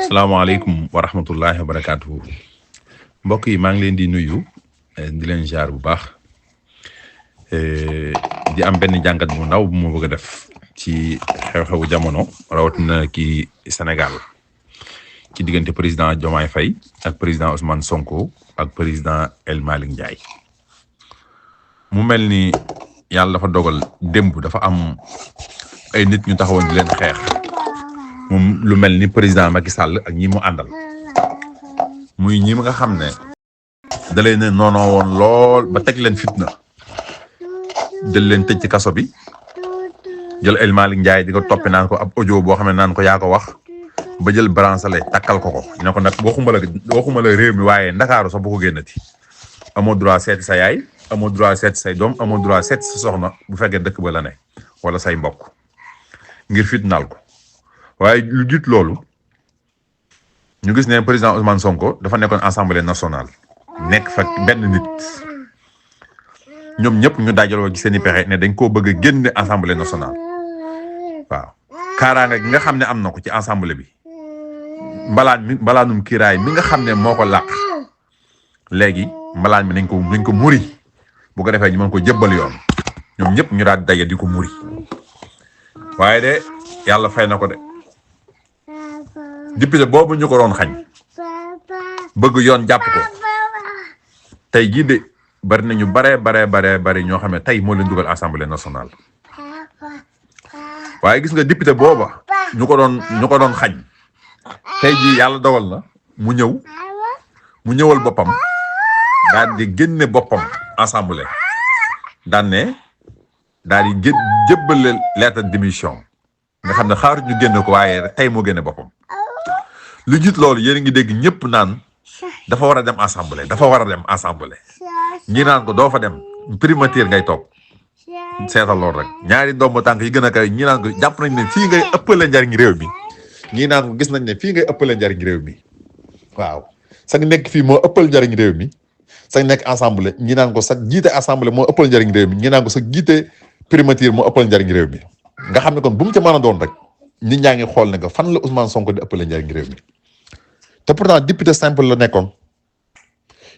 salaamaaleykum wa rahmatullahi wa barakaatuhu mbokk yi maa ngi leen di nuyu di leen jaar bu baax di am benn jàngat bu ndaw bu ma bëgg a def ci xew-xewu jamono rawatina ki Sénégal ci diggante président Diomaye Faye ak président Ousmane Sonko ak président El Malick Ndiaye mu mel ni yàlla dafa dogal démb dafa am ay nit ñu taxawoon di leen xeex moom lu mel ni président Macky Sall ak ñi mu àndal muy ñi nga xam ne da leen ne noonoo woon lool ba teg leen fitna jël leen tëj ci kaso bi jël El Malick Ndiaye di ko toppe naan ko ab audio boo xam ne naan ko yaa ko wax ba jël bracelet takkal ko ne ko nag waxuma la réew mi waaye ndakaaru sax bu ko génnati amoo droit seeti sa yaay amoo droit seeti say doom amoo droit seeti sa soxna bu fekkee dëkk ba la ne wala say mbokk ngir fitnaal ko waaye lu jiit loolu ñu gis ne président Ousmane Sonko dafa nekkoon assemblée nationale nekk fa benn nit ñoom ñëpp ñu dajaloo ci seen i pexe ne dañ koo bëgg a génne assemblée nationale waaw kaaraanga gi nga xam ne am na ko ci assemblée bi mbalaanum kiiraay mi nga xam ne moo ko làq léegi mbalaan bi nañ ko muri bu ko defee ñu mën ko jëbbal yoon ñoom ñëpp ñu daal daje di ko muri waaye de yàlla fay na ko de député boobu ñu ko doon xañ bëgg yoon jàpp ko tey jii de bari nañu bari ñoo xam ne tey moo leen dugal assemblée nationale waaye gis nga député booba ñu ko doon xañ tey jii yàlla dogal na mu ñëwal boppam daal di génne boppam assemblée daan ne daal di jébbale lettre de démission nga xam ne xaaru ñu génne ko waaye tey moo génne boppam lu jiit loolu yéen a ngi dégg ñëpp naan dafa war a dem assemblée ñi naan ko doo fa dem primature ngay toog seetal loolu rek ñaari ndomb tànk yi gën a kaw ñi naan ko jàpp nañ ne fii ngay ëppale njariñ réew mi ñi naan ko gis nañ ne fii ngay ëppale njariñ réew mi waaw sa nekk fii moo ëppal njariñ réew mi sa nekk assemblée ñi naan ko sa jiite assemblée moo ëppal njariñ réew mi ñi naan ko sa jiite primature moo ëppal njariñ réew mi nga xam ne kon bu mu ca mën a doon rek nit ñaa ngi xool ne que fan la Ousmane Sonko di ëppale njariñ réew mi te pourtant député simple la nekkoon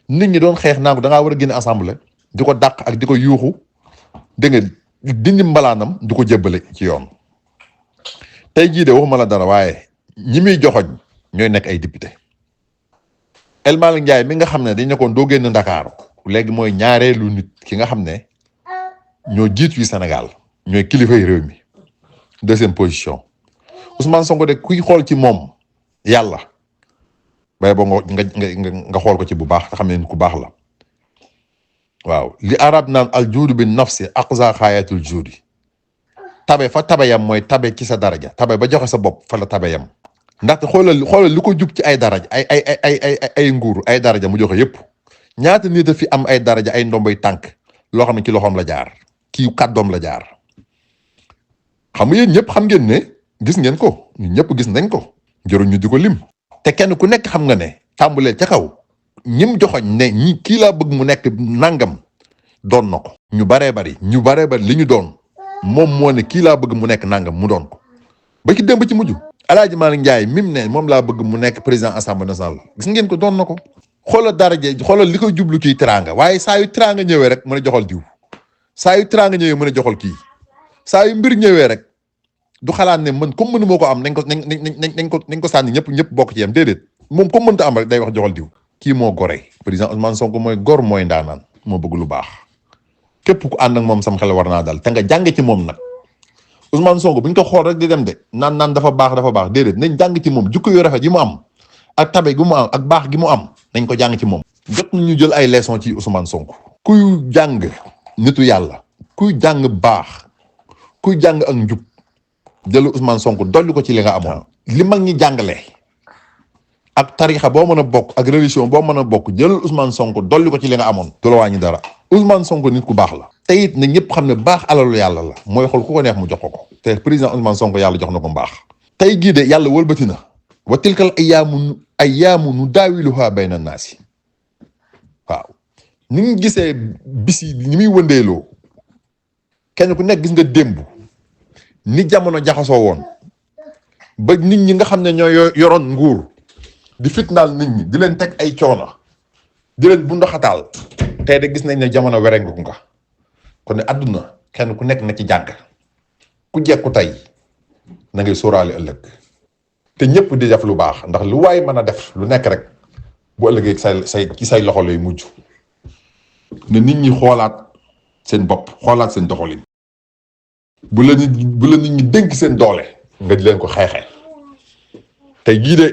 nit ñi doon xeex naa ko da ngaa war a génne assemblée di ko dàq ak di ko yuuxu dégg nga dindi mbalaanam di ko jébbale ci yoon tey jii de waxuma la dara waaye ñi muy joxoñ ñooy nekk ay député El Malick Ndiaye mi nga xam ne dañ nekkoon doo génn Ndakaaru léegi mooy ñaareelu nit ki nga xam ne ñoo jiitu yi Sénégal ñooy kilifay réew mi deuxième position Ousmane Sonko de kuy xool ci moom yàlla bay boo nga xool ko ci bu baax te xam ne ku baax la waaw li arab naan al juudu bi nafsi aqza xaayatul juudi tabe fa tabe yam mooy tabe ci sa daraja tabe ba joxe sa bopp fa la tabe yam ndaxte xoolal li ko jub ci ay daraja ay nguur ay daraja mu joxe yépp ñaata nit a fi am ay daraja ay ndomboy tànk loo xam ne ci loxoom la jaar kii kàddoom la jaar xam nga yéen ñëpp xam ngeen ne gis ngeen ko ñun ñëpp gis nañ ko jëruñ ñu di ko lim te kenn ku nekk xam nga ne tàmbulee ca kaw ñim joxoñ ne ñi kii laa bëgg mu nekk nangam doon na ko ñu baree bari li ñu doon moom moo ne kii laa bëgg mu nekk nangam mu doon ko ba ci démb ci mujj Alaaji Malick Ndiaye mim ne moom laa bëgg mu nekk président assemblée nationale gis ngeen ko doon na ko xoolal daraje xoolal li koy jublu ciy teraanga waaye saa yu teraanga ñëwee rek mën a joxal diw saa yu teraanga ñëwee mën a joxal kii saa yu mbir ñëwee rek du xalaat ne man comme mënu moo ko am nañ ko sànni ñëpp bokk ci yam déedéet moom comme mënta am rek day wax joxal diw kii moo gore président Ousmane Sonko mooy gor mooy ndaanaan moo bëgg lu baax képp ku ànd ak moom sam xel war naa dal te nga jàng ci moom nag Ousmane Sonko bu ñu ko xool rek di dem de naan dafa baax déedéet nañ jàng ci moom jukko yu rafet yi mu am ak tabe gi mu am ak baax gi mu am nañ ko jàng ci moom jot nañu jël ay leçon ci Ousmane Sonko kuy jàng nitu yàlla kuy jàng baax kuy jàng ak njub jëlu Ousmane Sonko dolli ko ci li nga amoon li mag ñi jàngale ak tarixa boo mën a bokk ak religion boo mën a bokk jëlal Ousmane Sonko dolli ko ci li nga amoon du la wàññi dara Ousmane Sonko nit ku baax la te it na ñëpp xam ne baax alalu yàlla la mooy xool ku ko neex mu jox ko te président Ousmane Sonko yàlla jox na ko mbaax tey jii de yàlla wëlbati na wa tilkal ayyaamu nu daawiluha bayna naasi waaw ni ngi gisee bis yi ni muy wëndeeloo kenn ku nekk gis nga démb ni jamono jaxasoo woon ba nit ñi nga xam ne ñoo yoroon nguur di fitnaal nit ñi di leen teg ay coono di leen bundaxataal tey de gis nañ ne jamono werengu nga kon ne àdduna kenn ku nekk na ci jàng ku jekku tey na ngay sóoraale ëllëg te ñëpp di def lu baax ndax lu waay mën a def lu nekk rek bu ëllëgee say ci say loxo lay mujj ne nit ñi xoolaat seen bopp xoolaat seen doxalin bu la nit ñi dénk seen doole nga di leen ko xeexee tey jii de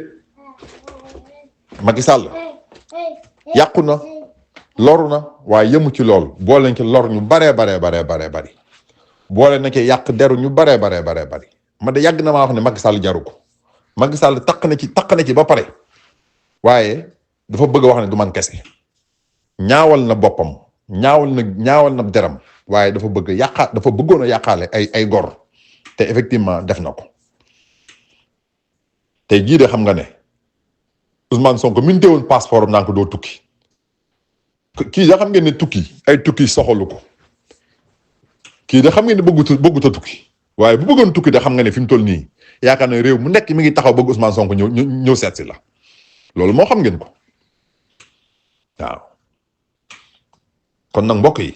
Macky Sall yàqu na loru na waaye yëmu ci loolu boole nañ ci lor ñu baree bari boole na ci yàq deru ñu baree bari ma de yàgg na maa wax ne Macky Sall jaru ko Macky Sall taq na ci ba pare waaye dafa bëgg a wax ne du man kese ñaawal na boppam ñaawal na deram waaye dafa bëggoon a yàqaale ay gor te effectivement def na ko tey jii de xam nga ne Ousmane Sonko min teewoon passeport am naa ko doo tukki kii da xam ngeen ne tukki soxalu ko kii da xam ngeen ne bëggut a tukki waaye bu bëggoon tukki da xam nga ne fi mu toll nii yaakaar na réew mu nekk mi ngi taxaw bëgg Ousmane Sonko ñëw seet si la loolu moo xam ngeen ko waaw kon nag mbokk yi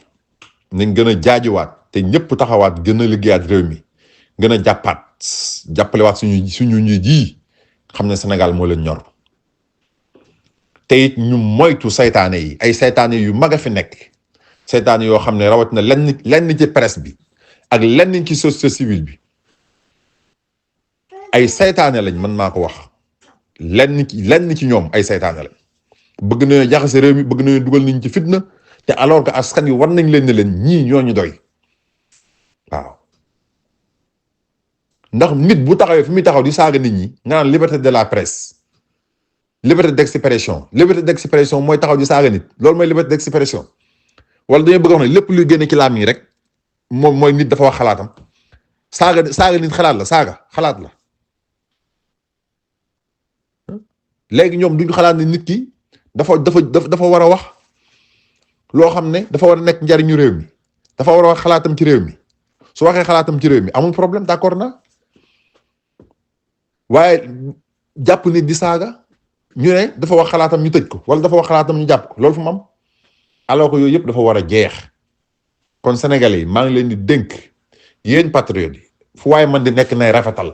nañ gën a jaajuwaat te ñëpp taxawaat gën a liggéeyaat réew mi gën a jàppalewaat suñu njiit yi xam ne Sénégal moo leen ñor te it ñu moytu saytaane yi ay saytaane yu mag a fi nekk saytaane yoo xam ne rawatina lenn ci presse bi ak lenn ci société civile bi ay saytaane lañ mën naa ko wax lenn ci ñoom ay saytaane lañ bëgg nañu jaxase réew mi bëgg nañu dugal nañ ci fitna te alors que askan wi war nañ leen ne leen ñii ñooñu doy waaw ndax nit bu taxawee fi muy taxaw di saaga nit ñi nga naan liberté de la presse liberté d'expression mooy taxaw di saaga nit loolu mooy liberté d'expression wala dañoo bëgg a wax ne lépp luy génne ci làmmiñ rek moom mooy nit dafa wax xalaatam saaga nit xalaat la léegi ñoom duñu xalaat ne nit ki dafa war a wax loo xam ne dafa war a nekk njariñu réew mi dafa war a wax xalaatam ci réew mi su waxee xalaatam ci réew mi amul problème d'accord na waaye jàpp nit di saaga ñu ne dafa wax xalaatam ñu tëj ko wala dafa wax xalaatam ñu jàpp ko loolu fu mu am alors que yooyu yëpp dafa war a jeex kon sénégalais yi maa ngi leen di dénk yéen patriotes yi fu waaye man di nekk nay rafetal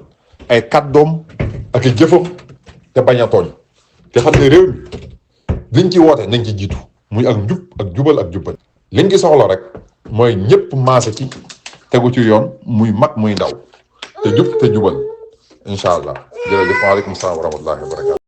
ay kàddoom ak i jëfam te bañ a tooñ te xam ne réew mi liñ ci woote nañ ci jiitu muy ak njub ak jubal ak jubbal liñ ci soxla rek mooy ñëpp maase ci tegu ci yoon muy mag muy ndaw te jub te jubal incha allah jërëjëf waaleykum salaam wa rahmatullahi wa barakatu